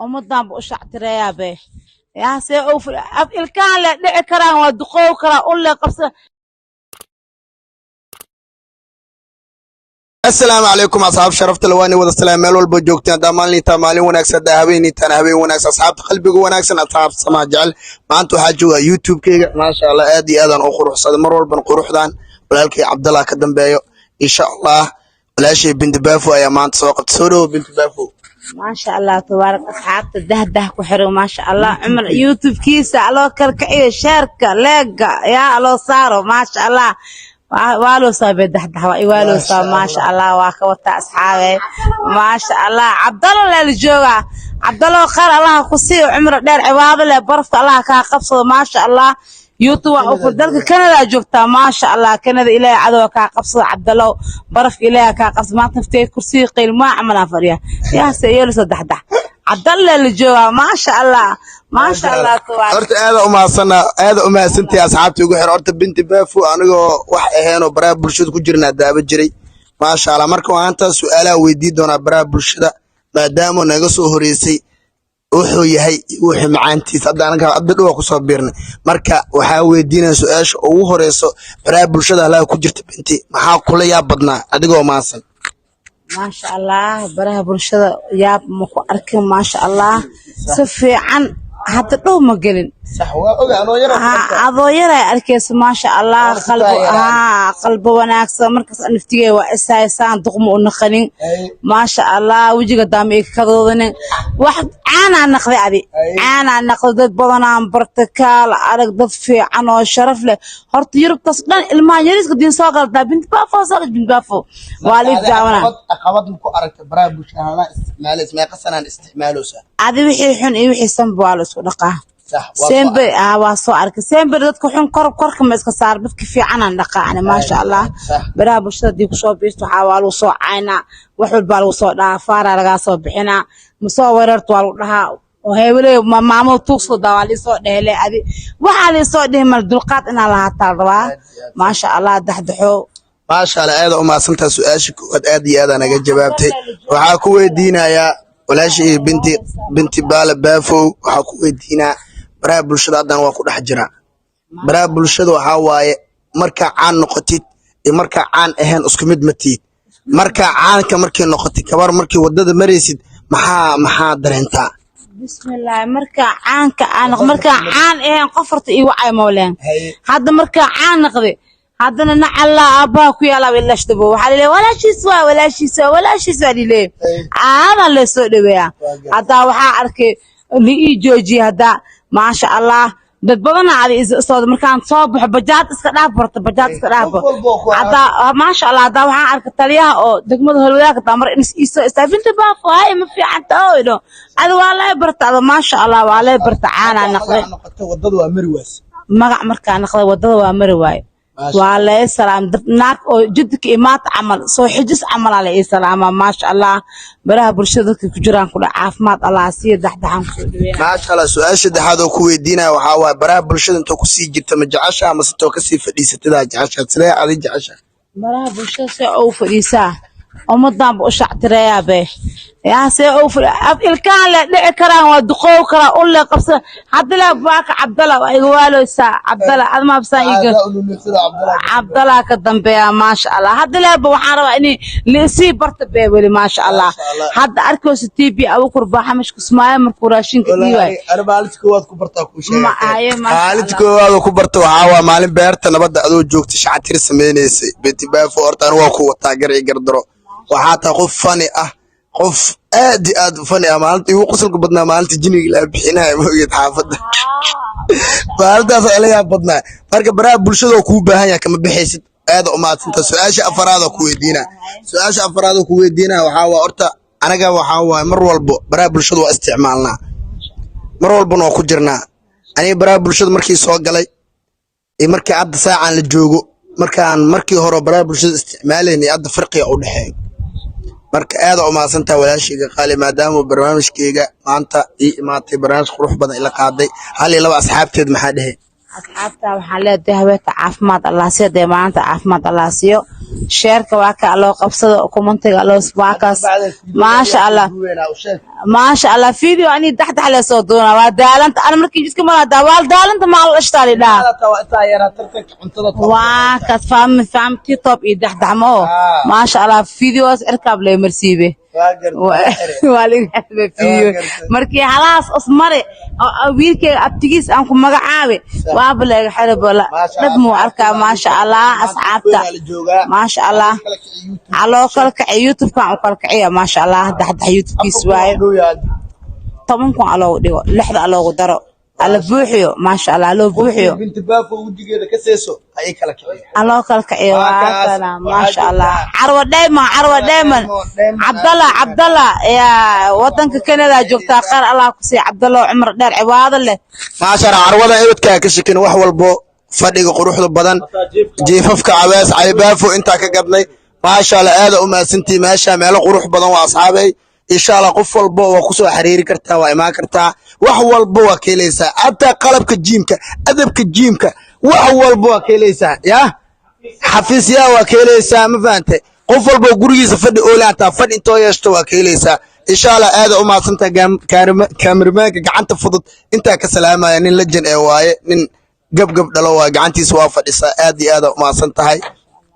Ummadanba u shactireeyaa be yaa see af ilkaan le dhici karaan, waa duqoow karaa ulle qabsa. Asalaamu calaykum asxaab sharafta lawaani wada salaam meel walba joogteen. Haddaa maalintaa maalin wanaagsan, haddaa habeenintaan habeen wanaagsan. Asxaabta qalbiga wanaagsan, asxaabta samaa jecel, maanta waxaa joogaa YouTube-keyga. Maasha Allah, aad iyo aadaan u quruxsaday. Mar walban quruxdan walaalkay Cabdallah ka dambeeyo, insha Allah. Walaashay Binti Baafo ayaa maanta soo qabtay. Soo dhowo, Binti Baafo. Maasha Allah, tabaarak. Asxaabta dahdah ku xiran, maasha Allah. Cumar YouTube-kiisa aloo kalkaciyo, sheerka leega yaa aloo saaro. Maasha Allah, waa loo saabay dahdah, waa waa loo saab. Maasha Allah, waa ka wataa asxaabe. Maasha Allah, Cabdalla leel jooga. Cabdallo, khayr Allah ku siiyo, cumro dheer, cibaado leh, barafka Allah kaa qabsado. Maasha Allah, YouTube waa u dalka Canada joogtaa. Maasha Allah, Canada Ilaahay cadow kaa qabsado. Cabdallo, barafka Ilaahay kaa qabsado. Maanta naftay kursiga qiilmaa camal aan fadhiya yaa se yeeliso dahdah. Cabdalla la joogaa. Maasha Allah, maasha Allah, tabaaraka. Horta aada umahadsana, aada umahadsantahay asxaabta igu xir. Horta Binti Baafo, anigoo wax aheenoo baraha bulshada ku jirnaa daaba jiray, maasha Allah. Marka maanta su-aalaha weydii doonaa baraha bulshada, maadaama naga soo horeysay wuxuu yahay, wuxuu macaantiis. Hadda anaga hadda dhowa kusoo biirnay. Marka waxaa weydiinaya su-aasha ugu horeyso: baraha bulshada halaha ku jirta, Binti, maxaa kula yaab badnaa, adigoo mahadsan? Maasha Allah, baraha bulshada yaab ma ku arkin. Maasha Allah, si fiican hadda dhow ma gelin. Sax, waa oga anoo yar. Adoo yaray arkayso. Maasha Allah, qalbo haa, qalbo wanaagsan. Markaas naftigey waa ishaysaan, duqma u naqanin. Maasha Allah, wejiga daama iga kadoodanin. Wax caanaa naqday, adi caanaa naqday. Dad badanaan barta, kaal arag, dad fiican oo sharaf leh. Horta Yurubtaas dhan ilmaha yariiska diin soo galtaa, Binti Baafo soo gal, Binti Baafo waa liif daawanaa. Caqabad ma ku aragta baraha bulshada halaa isticmaalays? Meeqa sanaan isticmaaloosaa? Adi wixii xun iyo wixii sanba waa la isku dhaqaa. Sax, waa soo Sember ah, waa soo arkay sember. Dadka xun kor korka ma iska saar, dadka fiicanaan dhaqaani. Maasha Allah. Baraha bulshada hadii kusoo biirto, waxaa waa lagu soo caynaa, wax walbaa lagu soo dhahaa, faaraa lagaa soo bixinaa, masoo weerarta waa lagu dhahaa oo heeweley maamada tuugsoo daa waa liisoo dhehele. Adi waxaa liisoo dhihi mal, dulqaad inaa lahaataa la rabaa. Maasha Allah, daxdaxo. Maasha Allah, aada umahadsantaha. Su-aasha koowaad aad iyo aada naga jawaabtay. Waxaa ku weydiinayaa walaashii Binti Baale Baafow, waxaa ku weydiinaa baraha bulshada haddana waa ku dhex jiraa. Baraha bulshada waxaa waaye, markaa caan noqotid iyo markaa caan ahayn isku mid ma tihid. Markaa caanka markii noqotid, kabar markii wadada maraysid, maxaa dareentaa? Bismillaahi, markaa caanka aan markaa caan ahayn, qof horta ii wacay mawleen. Hadda markaa caan noqday, haddana nacallaa aabbaha ku yaalaa ilashtabo. Waxaa laleeyahay walaashiis waa, walaashiis waa, walaashiis waa lileeyahay. Aadaa lee soo dhaweeyaa. Haddaa waxaa arkay la ii joojiyey haddaa. Maasha Allah, dad badana adi soo markaan soo baxo, bajaaj iska dhaaf barta, bajaaj iska dhaaf. Haddaa maasha Allah, haddaa waxaan arkay taliyaha oo degmada Holwadaagka taa mar in isoo istaa, "Binta Baafo, hay, ma fiicanta?" Oo idho, adi waa lay barta ada. Maasha Allah, waa lay barta, caanaa naqday. Noqotay wadada waa mari waas. Magac markaa naqday, wadada waa mari waaye. Waa lay salaam, dad naag oo jidka imaata camal soo xijis camal aa la ii salaamaa. Maasha Allah, baraha bulshada dadka ku jiraan ku dhac caafimaad Allah siiya, daxdaxaan kusoo dhaweynaa. Maasha Allah. Su-aasha saddexaad oo ku weydiinaya waxaa waaye: baraha bulshada intoo kusii jirta ma jecesha, ama sitoo kasii fadhiisatadaa jecesha? Sidee adi jecesha? Baraha bulshada see ugu fadhiisaa, ummadanba u shactireeyaa be yaa see ugu fadhi af ilkaan le dhici karaan, waa duqoow karaa ulle qabsa. Hadda le baaka Cabdalla waa iga waaleysaa. Cabdalla admaabsaan iga Cabdalla ka dambeeya. Maasha Allah, hadda leeba waxaan rabaa in liisii barta bee weli. Maasha Allah, hadda arkayso TV Abukur baa xamash kusmaayo markuu raashinka dhiibayo. Ani maalinta koowaad ku bartaa kuu Ma haye, maasha maalinta Allah. koowaad oo ku barta waxaa waa maalin beerta nabadda adoo joogta shacatir samaynaysay. Binti Baafo, horta ani waa ku wataa gar iyo gardaro. Waxaa tahay qof fani ah, qof aad iyo aad u fani ah. Maalinta igu qosolka badnaa, maalinta jiniga laa bixinaya maogeed xaafadda, maalintaas ila yaab badnaa. Marka baraha bulshada oo kuu baahan yahay kama bixaysid. Aada umahadsantaa. Su-aasha afaraad oo ku weydiina, su-aasha afaraad oo ku weydiina waxaa waa, horta anaga waxaa waaye mar walbo baraha bulshada waa isticmaalnaa, mar walbana waa ku jirnaa. Aniga baraha bulshada markii soo galay iyo markii hadda saacan la joogo, markaan markii hore baraha bulshada isticmaalaynay, hadda farqiga u dhexeeyo. Marka aada umahadsantaha walaashayga qaali, maadaama barnaamijkeyga maanta ii imaatay, barnaamij qurux badan ila qaaday. Hal iyo laba asxaabteed maxaa dhehe? Asxaabta waxaan leedahay habeeta caafimaad Allah siiyo, dee maanta caafimaad Allah siiyo. Sheerka waa ka loo qabsado, commentiga loo waa kaas. Maasha Allah. Maasha Allah, video ani daxdax lee soo doonaa. Waa daalanta ana markii jidka malaa, waa daalanta maal dhashtaali dhaa. Waa kas faami faam TikTok iyo daxdax ma oo. Maasha Allah, videos cirkaab lee marsiibe, waa laga xirmay video markii halaas osmare wiilkayga abtigiis aan ku magacaabe, waaba laga xiray bola dhab muu arkaa. Maasha Allah, asxaabta, maasha Allah, haloo kala kiciyo YouTube-kan u kala kiciya. Maasha Allah, daxdax YouTube-kiis waaye. 10,000 aloogu dhigo, lixda aloogu daro, alla buuxiyo. Maasha Allah, aloo buuxiyo. Binti Baafo wejigeeda ka seeso ayay kala kiciya. Aloo kala kiciyo. Waa waa kaas, kana. Waxaa Maasha Allah. joogtaa. Carwo Dheeman, Carwo Dheeman. Cabdalla, Cabdalla yaa wadanka Canada joogtaa. Khayr Allah ku siiya, Cabdalla oo cumar dheer cibaado leh. Maasha Allah, carwada ebedkaa ka shakin, wax walbo, fadhiga quruxda badan, jiifafka Cabaas Cali Baafo intaa ka gadnay. Maasha Allah, aada u mahadsantii. Meesha meelo qurux badan waa, asxaabay. Insha Allah qof walbo waa kusoo xiriiri kartaa, waa imaan kartaa, wax walbo waa ka helaysaa, hataa qalabka jiimka, adabka jiimka, wax walbo waa ka helaysaa, yaa xafiisyaha waa ka helaysaa. Ma fahantay? Qof walbo gurigiisa fadhi oole, hataa fadhi intoo yeeshto waa ka helaysaa. Insha Allah, aada u mahadsantahay. Kaamirmaanka gacanta fudud intaa ka salaamaya, nin lejan ee waaye, nin gabgab dhalo waa, gacantiisa waa fadhisaa. Aad iyo aada u mahadsan tahay.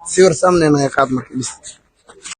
Sawir samnaynaga qaad marka bis.